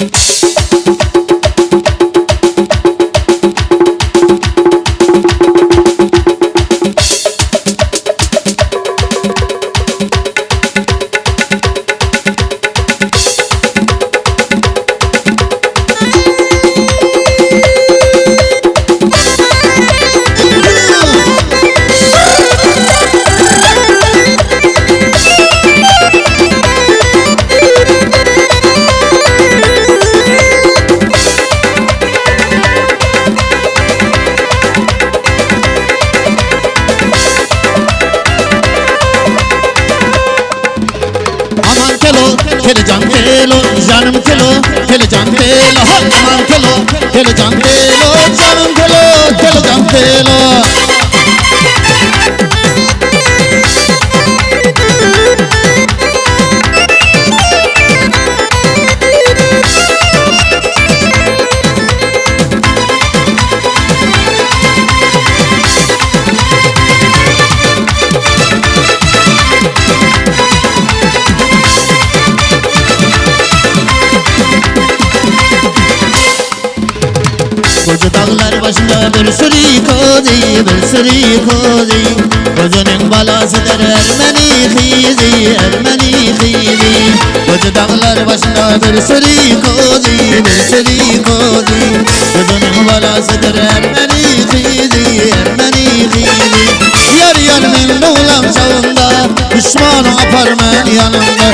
Aman kelo, kelecan kelo, canım kelo, kelecan kelo, aman kelo, kelecan kelo, canım kelo, kelecan kelo. Koca dağlar başında bir sürü kozi, bir sürü kozi. Kocanın balasıdır Ermeni kızı, Ermeni kızı. Koca dağlar başında bir sürü kozi, bir sürü kozi. Kocanın balasıdır Ermeni kızı, Ermeni kızı. Yar yar men doğulam sağında, düşmanı apar men yanımda.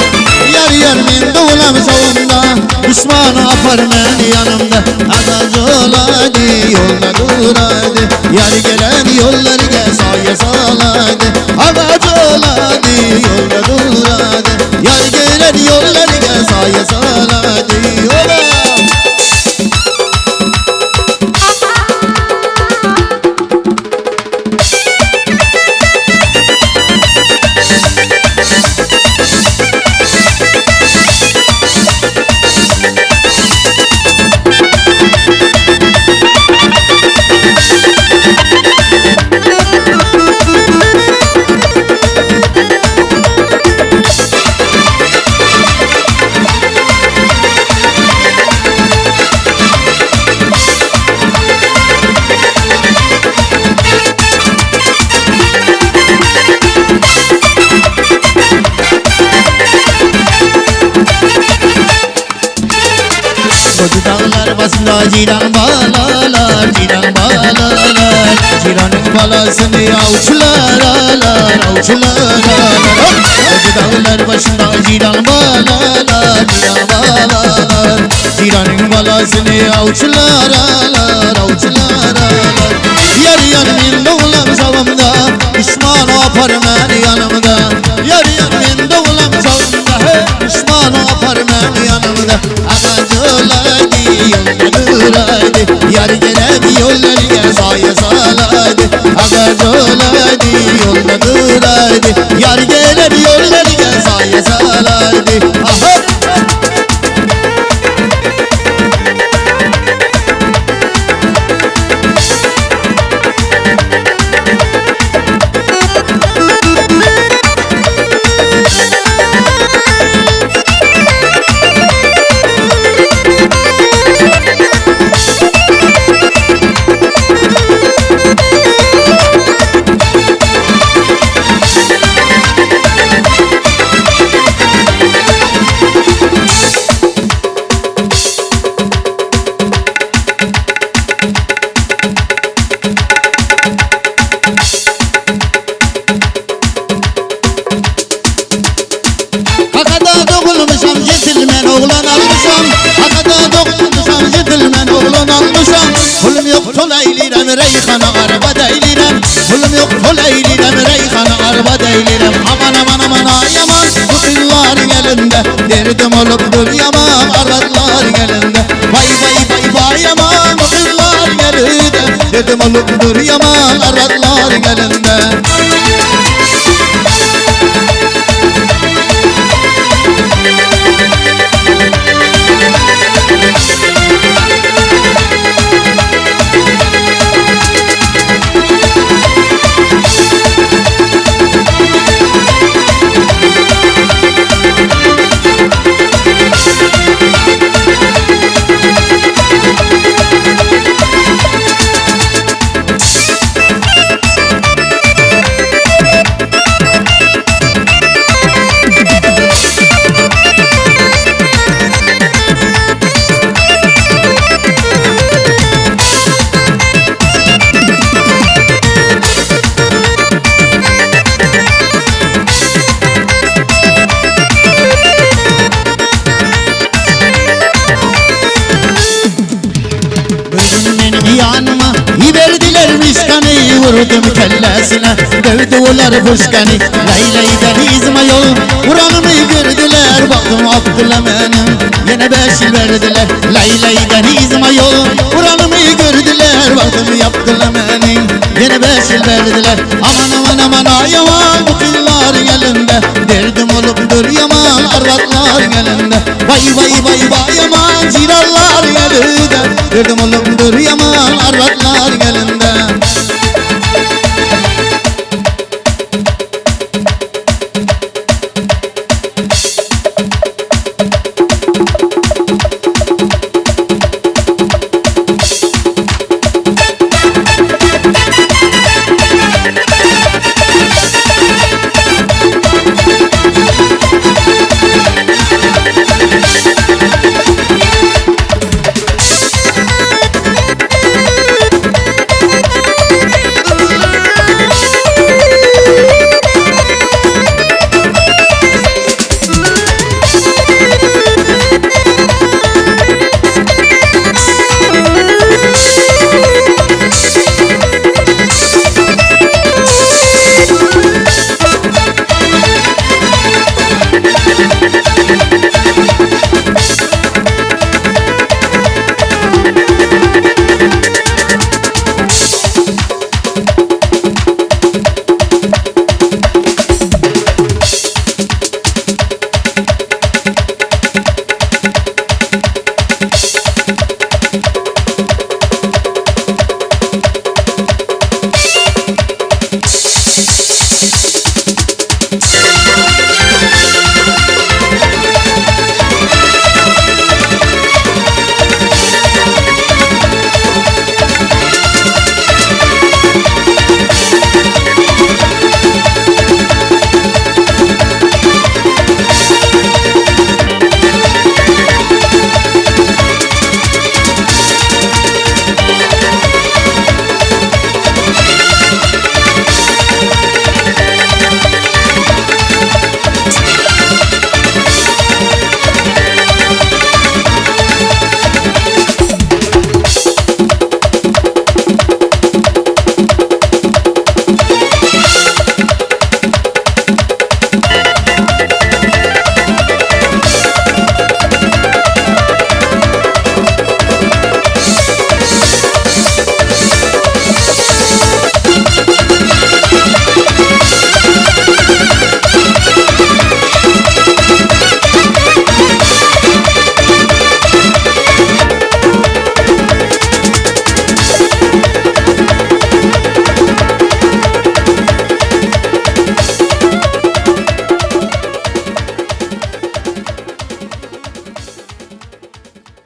Yar yar men doğulam sağında, düşmanı apar men yanımda. Ağacı olaydı, yolda duraydı. Yar gelen yollarga saye salaydı. Ağacı olaydı, yolda duraydı. Yar gelen yollarga saye salaydı. Ola! Koca dağlar başında ciran balalar, ciran balalar. Ciranın balasını avçılar alar, avçılar alar. Koca dağlar başında ciran balalar, ciran balalar. Ciranın balasını avçılar alar, avçılar alar. Yar yar men doğulam savımda, düşman apar meni yanımda. Yar yar men doğulam savımda, hey, düşman apar meni yanımda. Ağacı olaydı, yolda duraydı. Yar gelen yollarga saye salaydı. Ağacı olaydı, yolda duraydı. Yar gelen yollarga saye salaydı. Aha! Hakada doğulmuşam centilmen oğlan almışam. Hakada doğulmuşam centilmen oğlan almışam. Pulum yok tol eylirem reyhana araba deylirem. Pulum yok tol eylirem reyhana araba deylirem. Aman aman aman ay aman bu kızların elinde. Derdim olup dur yaman arvatların elinde. Vay vay vay vay aman bu kızların elinde. Derdim olup dur yaman arvatların elinde. Vurdum kellesine Dövdü olar puşkani. Lay lay denizime yol Vuranımı gördüler. Baktım attılar benim Yine 5 yıl verdiler. Lay lay denizime yol Vuranımı gördüler. Baktım yaptılar beni Yine 5 yıl verdiler. Aman aman aman ay aman Bu kızlar elinde. Derdim olup dur yaman Arvatlar elinde. Vay vay vay vay aman Cirallar elinde. Derdim olup dur yaman Arvatlar elinde.